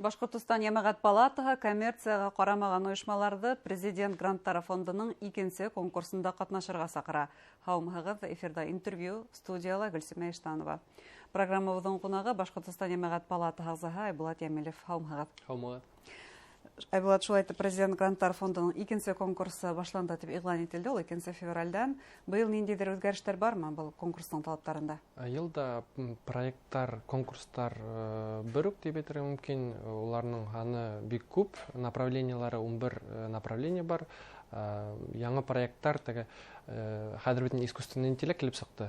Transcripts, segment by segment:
Башҡортостан Йәмәғәт палатаһы коммерцияға ҡарамаған ойошмаларҙы Президент гранттары фондының икенсе конкурсында ҡатнашырға саҡыра. Һаумыһығыҙ, эфирҙа интервью, студияла Гөлсимә Иштанова. Программабыҙҙың ҡунағы Башҡортостан Йәмәғәт палатаһы ағзаһы Айбулат Йәмилев. Һаумыһығыҙ. Һаумыһығыҙ. Айбулат, шулай итеп, Президент гранттары фондының икенсе конкурсы башланды тип иғлан ителде, ул 2 февралдән. Быйыл ниндәйҙер үҙгәрештәр бармы был конкурстың талаптарында? Йылда проекттар, конкурстар бер үк тип әйтергә мөмкин. Уларның һаны бик күп, направлениелары 11 направление бар. Яңы проекттар теге, хәҙер бит искусственный интеллект килеп сыҡты.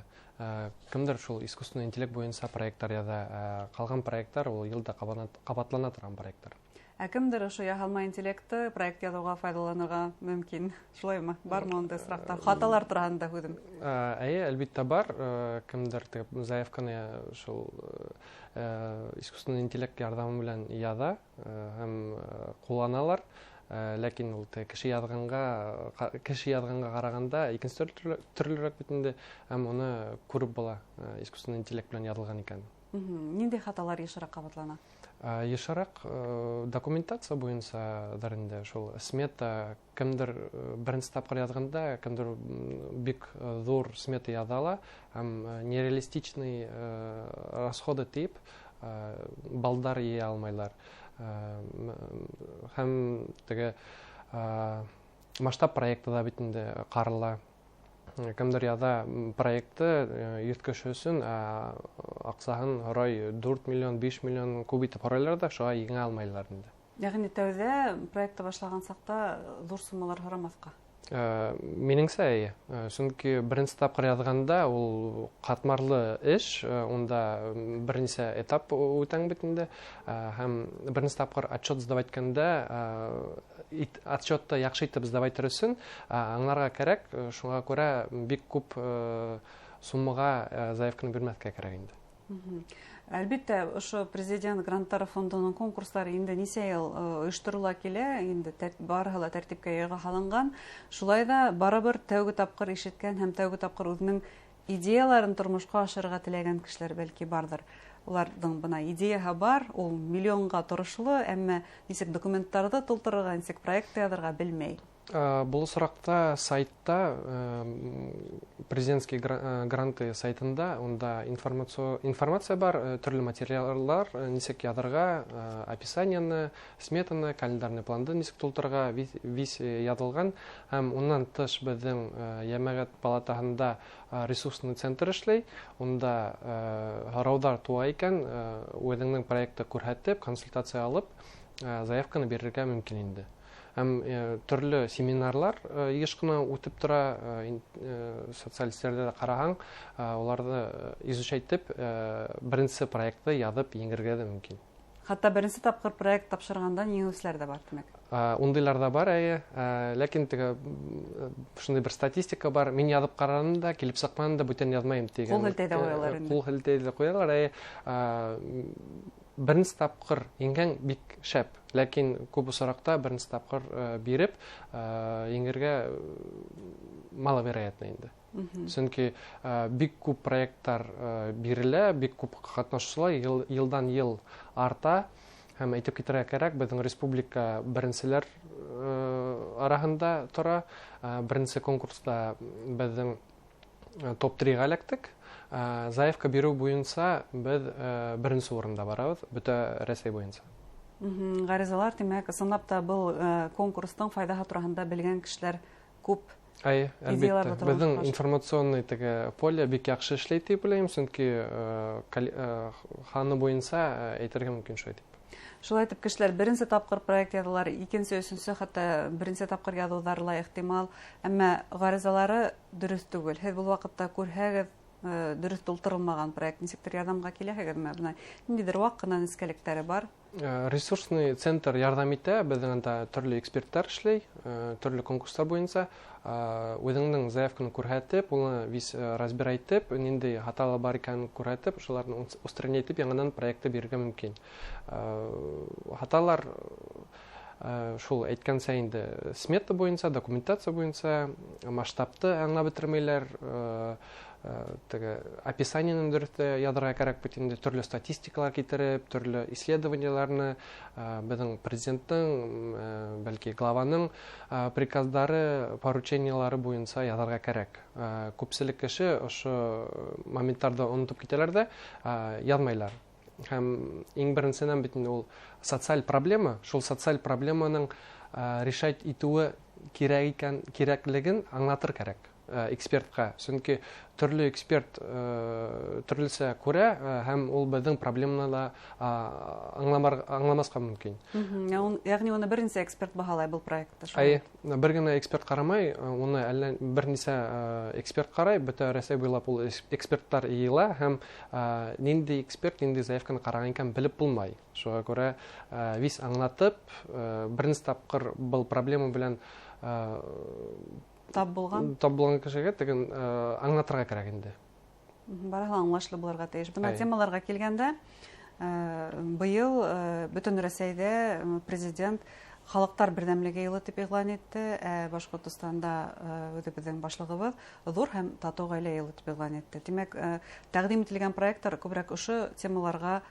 Кемдер шул искусственный интеллект буйынса проекттар яҙа, ҡалған проекттар ул йылда ҡабатлана торған проекттар. Ә кемдер ошо яһалма интеллектты проект яҙыуға файҙаланырға мөмкин? Шулаймы? Бармы ундай осраҡтар? Хаталар тураһында һүҙем. Эйе, әлбиттә бар. Кемдер теге заявканы шул искусственный интеллект ярҙамы менән яҙа һәм ҡулланалар. Ләкин ул теге кеше яҙғанға ҡарағанда икенсе төрлөрәк бит инде, һәм уны күреп була, искусственный интеллект менән яҙылған икән. Ниндәй хаталар йышыраҡ ҡабатлана? Йышыраҡ документация буйынсалыр инде, шул смета, кемдер беренсе тапҡыр яҙғанда, кемдер бик ҙур смета яҙа ала һәм нереалистичный расходы тип балдар йыя алмайлар. Һәм теге масштаб проекты да бит инде ҡарала. Кемдер яҙа проектты 100 кеше өсөн, аҡсаһын һорай 4 миллион, 5 миллион күп итеп һорайлар ҙа, шуға еңә алмайлар инде. Йәғни тәүҙә проектты башлаған саҡта ҙур суммалар һорамаҫҡа? Минеңсә, эйе. Сөнки беренсе тапҡыр яҙғанда ул ҡатмарлы эш, унда бер нисә этап үтәң бит инде. Һәм беренсе тапҡыр отчет сдавать иткәндә, отчетты яҡшы итеп сдавать итер өсөн, аңларға кәрәк, шуға күрә бик күп суммаға заявканы бирмәҫкә кәрәк инде. Әлбиттә, ошо Президент гранттары фондының конкурстары инде нисә йыл ойошторола килә, инде барыһы ла тәртипкә яйға һалынған. Шулай ҙа барыбер тәүге тапҡыр ишеткән һәм тәүге тапҡыр үҙенең идеяларын тормошҡа ашырырға теләгән кешеләр бәлки барҙыр. Уларҙың бына идеяһы бар, ул миллионға торошло, әммә нисек документтарҙы тултырырға, нисек проект яҙырға белмәй. Был осраҡта сайтта, президентский гранты сайтында, унда информация бар, төрлө материаллар, нисек яҙырға, описанияны, сметаны, календарный планды нисек тултырырға, вис яҙылған. Һәм унан тыш беҙҙең Йәмәғәт палатаһында ресурсный центр эшләй. Унда һорауҙар тыуа икән, үҙеңдең проектты күрһәтеп, консультация алып, заявканы бирергә мөмкин инде. Һәм төрлө семинарлар йыш ҡына үтеп тора, социаль селтәрҙә дә ҡараһаң, уларҙы изучать итеп, беренсе проектты яҙып еңергә ҙә мөмкин. Хатта беренсе тапҡыр проект тапшырғандан еңеүселәр ҙә бар, тимәк. Ундайлар ҙа бар, эйе. Ләкин теге, шундай бер статистика бар. Мин яҙып ҡараным да, килеп сыҡманы да, бүтән яҙмайым тигән. Ҡул һелтәй ҙә ҡуялар инде. Ҡул һелтәй ҙә ҡуялар, эйе. Беренсе тапҡыр еңгән бик шәп, ләкин күп осраҡта беренсе тапҡыр биреп, еңергә маловероятно инде. Сөнки бик күп проекттар бирелә, бик күп ҡатнашыусылар йылдан йыл арта. Һәм әйтеп китергә кәрәк, беҙҙең республика беренселәр араһында тора. Беренсе конкурста беҙҙең топ-3-ға эләктек. Заявка биреү буйынса беҙ беренсе урында барабыҙ, бөтә Рәсәй буйынса. Ғаризалар, тимәк, ысынлап та был конкурстың файҙаһы тураһында белгән кешеләр күп. Әйе, әлбиттә. Идеялар тормошҡа Беҙҙең ашыр. информационный теге поле бик яҡшы эшләй тип уйлайым, сөнки һаны буйынса әйтергә мөмкин шулай тип. Шулай итеп, кешеләр беренсе тапҡыр проект яҙалар, икенсе, өсөнсө, хатта беренсе тапҡыр яҙыуҙары ла ихтимал, әммә ғаризалары дөрөҫ түгел. Һеҙ был ваҡытта күрһәгеҙ, дөрөҫ тултырылмаған проект, нисектер ярҙамға киләһегеҙме? Бына ниндәйҙер ваҡ ҡына нескәлектәре бар. Ресурсный центр ярҙам итә, беҙҙең анда төрлө эксперттар эшләй, төрлө конкурстар буйынса. Үҙеңдең заявканы күрһәтеп, уны вис разбирать итеп, ниндәй хаталар бар икәнен күрһәтеп, шуларны устранять итеп, яңынан проектты бирергә мөмкин. Хаталар шул әйткәнсә инде смета буйынса, документация буйынса, масштабты аңлап бөтөрмәйләр, Теге описаниены дөрөҫ яҙырға кәрәк бит инде, төрлө статистикалар китереп, төрлө исследованияларны, беҙҙең президенттың, бәлки главаның приказдары, поручениялары буйынса яҙырға кәрәк. Күпселек кеше ошо моменттарҙы онотоп китәләр ҙә, яҙмайлар. Һәм иң беренсенән бит инде ул социаль проблема, шул социаль проблеманың решать итеүе кәрәк икән, кәрәклеген аңлатыр кәрәк экспертҡа. Сөнки төрлө эксперт төрлөсә күрә, һәм ул беҙҙең проблеманы ла аңламаҫҡа мөмкин. Йәғни уны бер нисә эксперт баһалай был проектты, шулай? Эйе, бер генә эксперт ҡарамай, уны әллә бер нисә эксперт ҡарай, бөтә Рәсәй буйлап ул эксперттар йыйыла, һәм ниндәй эксперт ниндәй заявканы ҡараған икән белеп булмай. Шуға күрә вис аңлатып, беренсе тапҡыр был проблема белән тап булған? Тап булған кешегә теген аңлатырға кәрәк инде. Барыһы ла аңлашлы булырға тейеш. Бына темаларға килгәндә, быйыл бөтөн Рәсәйҙә президент халыҡтар берҙәмлеге йылы тип иғлан итте, ә Башҡортостанда үҙебеҙҙең башлығыбыҙ ҙур һәм татыу ғаилә йылы тип иғлан итте. Тимәк, тәҡдим ителгән проекттар күберәк ошо темаларға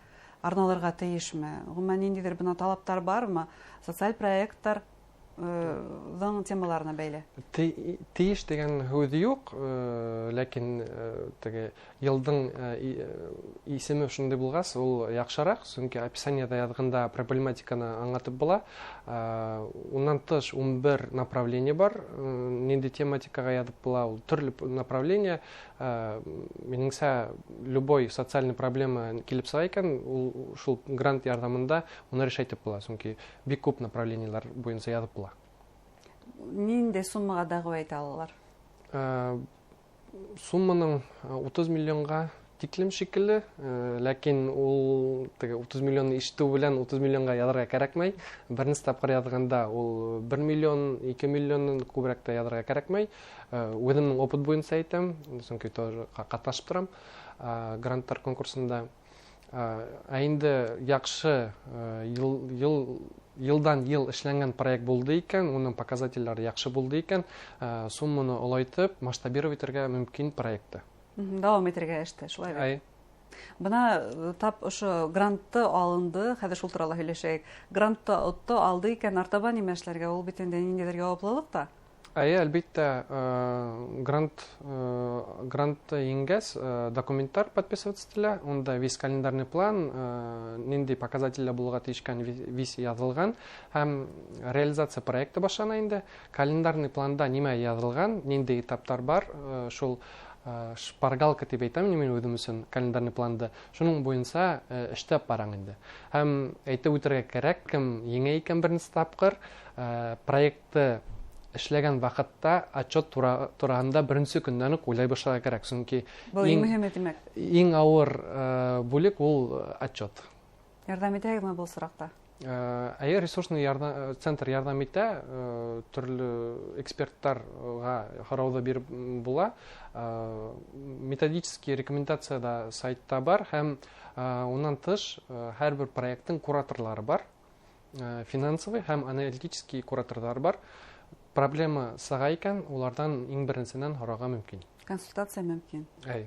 арналырға тейешме? Ғөмүмән, ниндәйҙер бына талаптар бармы? Социаль проекттар ҙың темаларына бәйле. Тейеш тигән һүҙ юҡ, ләкин теге йылдың исеме шундай булғас, ул яҡшыраҡ, сөнки описаниеда яҙғанда проблематиканы аңлатып була. Унан тыш 11 направление бар, ниндәй тематикаға яҙып була, ул төрлө направление. Минеңсә, любой социальный проблема килеп сыға икән, ул шул грант ярҙамында уны решать итеп була, сөнки бик күп направлениелар буйынса яҙып була. Ниндәй суммаға дәғүә итә алалар? Сумманың 30 миллионға тиклем шикелле, ләкин ул теге 30 миллионны ишетеү белән 30 миллионға яҙырға кәрәкмәй. Беренсе тапҡыр яҙғанда ул 1 миллион, 2 миллионнан күберәк тә яҙырға кәрәкмәй. Үҙемдең опыт буйынса әйтәм, сөнки тоже ҡатнашып торам, гранттар конкурсында. Ә инде яҡшы йылдан йыл эшләнгән проект булды икән, уның показательдәре яҡшы булды икән, сумманы олайтып, масштабировать итергә мөмкин проектты. Дауам итергә эште, шулай бит? Әй. Бына тап ошо грантты алынды, хәҙер шул турала һөйләшәйек. Грантты отто, алды икән, артабан нимә эшләргә? Ул бит инде ниндәйҙер яуаплылыҡ та. Әйе, әлбиттә, грантты еңгәс, документтар подписываться ителә, унда весь календарный план, ниндәй показательдәр булырға тейеш икән, весь яҙылған, һәм реализация проекты башлана инде. Календарный планда нимә яҙылған, ниндәй этаптар бар, шул шпаргалка тип әйтәм мин үҙем өсөн календарный планды, шуның буйынса эшләп бараң инде. Һәм әйтеп үтергә кәрәк, кем еңә икән беренсе тапҡыр, проектты эшләгән ваҡытта отчет тураһында беренсе көндән үк уйлай башларға кәрәк, сөнки Был иң мөһиме, тимәк. иң ауыр бүлек ул отчет. Ярҙам итәһегеҙме был сораҡта? Әйе, ресурсный центр ярҙам итә, төрлө эксперттарға һорауҙы биреп була. Методический рекомендация да сайтта бар, һәм унан тыш һәр бер проекттың кураторлары бар, финансовый һәм аналитический кураторлар бар. Проблема сыға икән, уларҙан иң беренсенән һорарға мөмкин. Консультация мөмкин. Әйе.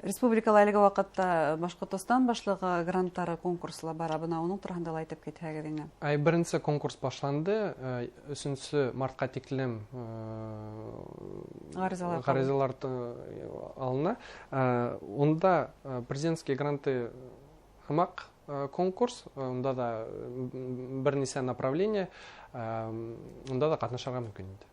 Республикала әлеге ваҡытта Башҡортостан башлығы гранттары конкурсы ла бара. Бына уның тураһында ла әйтеп китһәгеҙ ине. Әй, беренсе конкурс башланды, өсөнсө мартҡа тиклем Ғаризалар қабыл. ғаризалар алына. Унда президентские гранты һымаҡ конкурс, унда да бер нисә направление, унда да ҡатнашырға мөмкин инде.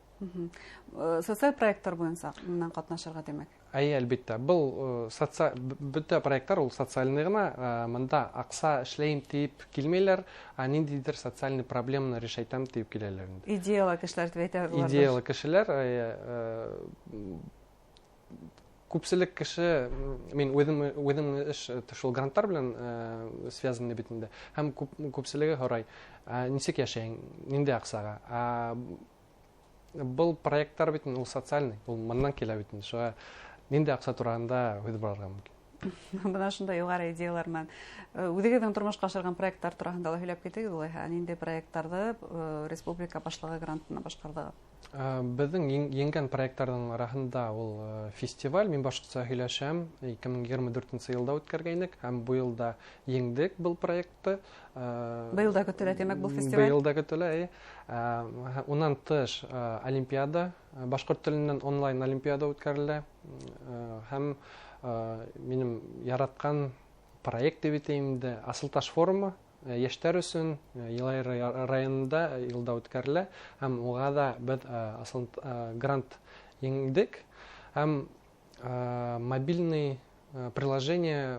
Социаль проекттар буйынса менән ҡатнашырға тимәк? Әйе, әлбиттә. Был бөтә проекттар ул социальный ғына, мында аҡса эшләйем тип килмәйләр, ә ниндәйҙер социальный проблеманы решайтам тип киләләр инде. Идеялы кешеләр тип әйтәбеҙ уларҙы. Идеялы кешеләр, әйе күпселек кеше, мин үҙем эш шул гранттар белән связанный бит инде. Һәм күпселеге һорай, нисек йәшәйһең, ниндәй аҡсаға? Был проекттар бит инде ул социальный, ул мыннан килә бит инде. Шуға ниндәй аҡса тураһында һүҙ барырға мөмкин. Бына шундай юғары идеялар менән. Үҙегеҙҙең тормошҡа ашырған проекттар тураһында ла һөйләп китегеҙ улайһа. Ниндәй проекттарҙы республика башлығы грантына башҡарҙығыҙ? Беҙҙең еңгән проекттарҙың араһында ул фестиваль «Мин башҡортса һөйләшәм» 2024 йылда үткәргәйнек, һәм был йылда еңдек был проектты. Быйыл да көтөлә, тимәк, был фестиваль? Быйыл да көтөлә, эйе. Унан тыш олимпиада, башҡорт теленән онлайн олимпиада үткәрелә, һәм минең яратҡан проект тип әйтәйем инде, Асылташ форумы йәштәр өсөн Йылайыр районында йылда үткәрелә, һәм уға да беҙ грант еңдек, һәм мобильный приложение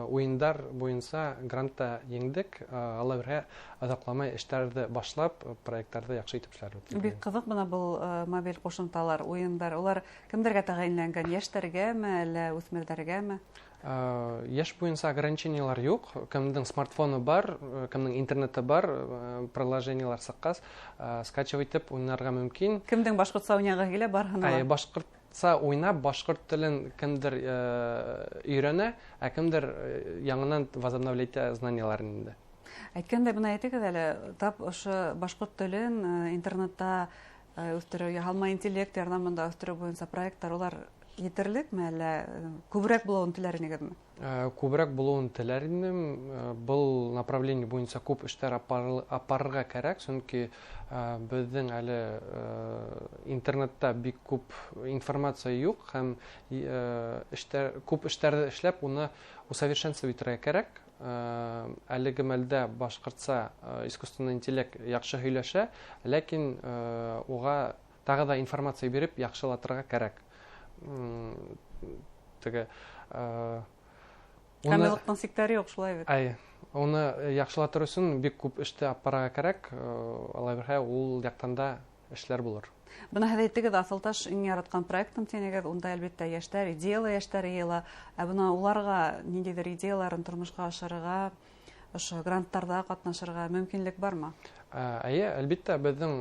уйындар буйынса грант та еңдек. Алла бирһә, оҙаҡламай эштәрҙе башлап, проекттарҙы яҡшы итеп эшләрбеҙ. Бик ҡыҙыҡ бына был мобиль ҡушымталар, уйындар, улар кемдәргә тәғәйенләнгән? Йәштәргәме, әллә үҫмерҙәргәме? Йәш буйынса ограничениелар юҡ. Кемдең смартфоны бар, кемдең интернеты бар, приложениелар сыҡҡас, скачивать итеп уйнарға мөмкин. Кемдең башҡортса уйнағы килә, барыһына ла? Әй, башҡортса уйнап, башҡорт телен кемдер өйрәнә, ә кемдер яңынан возобновлять итә знанияларын инде. Әйткәндәй, бына әйтегеҙ әле, тап ошо башҡорт телен интернетта үҫтереү, яһалма интеллект ярҙамында үҫтереү буйынса проекттар, улар етерлекме, әллә күберәк булыуын теләр инегеҙме? Күберәк булыуын теләр инем. Был направление буйынса күп эштәр апарырға кәрәк, сөнки беҙҙең әле интернетта бик күп информация юҡ, һәм күп эштәрҙе эшләп, уны усовершенствовать итергә кәрәк. Әлеге мәлдә башҡортса искусственный интеллект яҡшы һөйләшә, ләкин уға тағы да информация биреп яҡшылатырға кәрәк. Теге, уны Камиллыҡтың сиктәре юҡ, шулай бит. Әй, уны яҡшылатыр өсөн бик күп эште апарырға кәрәк. Алай бирһә, ул яҡтан да эшләр булыр. Бына һеҙ әйттегеҙ, Аҫылташ иң яратҡан проектым тинегеҙ, унда әлбиттә йәштәр, идеялы йәштәр йыйыла. Ә бына уларға ниндәйҙер идеяларын тормошҡа ашырырға, ошо гранттарҙа ҡатнашырға мөмкинлек бармы? Әйе, әлбиттә, беҙҙең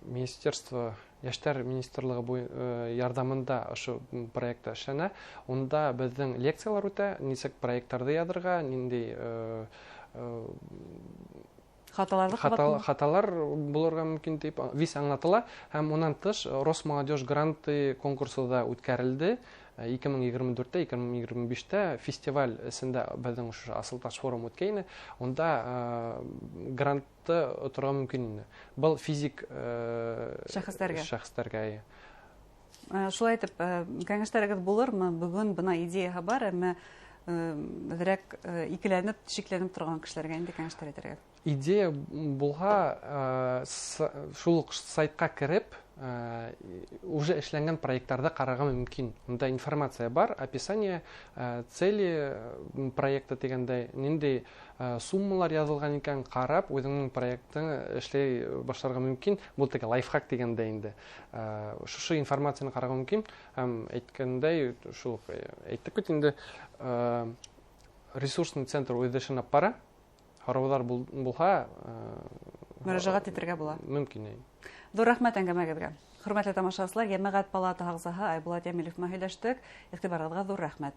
министерство, Йәштәр министрлығы ярҙамында ошо проектта эшләнә. Унда беҙҙең лекциялар үтә, нисек проекттарҙы яҙырға, ниндәй Хаталарҙы ҡабатлау. хаталар булырға мөмкин тип вис аңлатыла. Һәм унан тыш Росмолодежь гранты конкурсы да үткәрелде. Ике мең егерме дүрттә, ике мең егерме биштә фестиваль эсендә беҙҙең ошо Асылташ форум үткәйне. Унда грантты оторға мөмкин ине. Был физик Шәхестәргә. шәхестәргә, әйе. Шулай итеп, кәңәштәрегеҙ булырмы? Бөгөн бына идеяһы бар, әммә әҙерәк икеләнеп, шикләнеп торған кешеләргә инде кәңәштәр әйтергә. Идея булһа, шул уҡ сайтҡа кереп, уже эшләнгән проекттарҙы ҡарарға мөмкин. Унда информация бар, описание, цели проекта тигәндәй, ниндәй суммалар яҙылған икән, ҡарап, үҙеңдең проектын эшләй башларға мөмкин. Был теге лайфхак тигәндәй инде. Шушы информацияны ҡарарға мөмкин. Һәм әйткәндәй, шул уҡ әйттек бит инде, ресурсный центр үҙ эшен алып бара. Һорауҙар булһа мөрәжәғәт итергә була. Мөмкин, әйе. Ҙур рәхмәт әңгәмәгеҙгә. Хөрмәтле тамашасылар, Йәмәғәт палата ағзаһы Айбулат Йәмилев менән һөйләштек. Иғтибарығыҙға ҙур рәхмәт.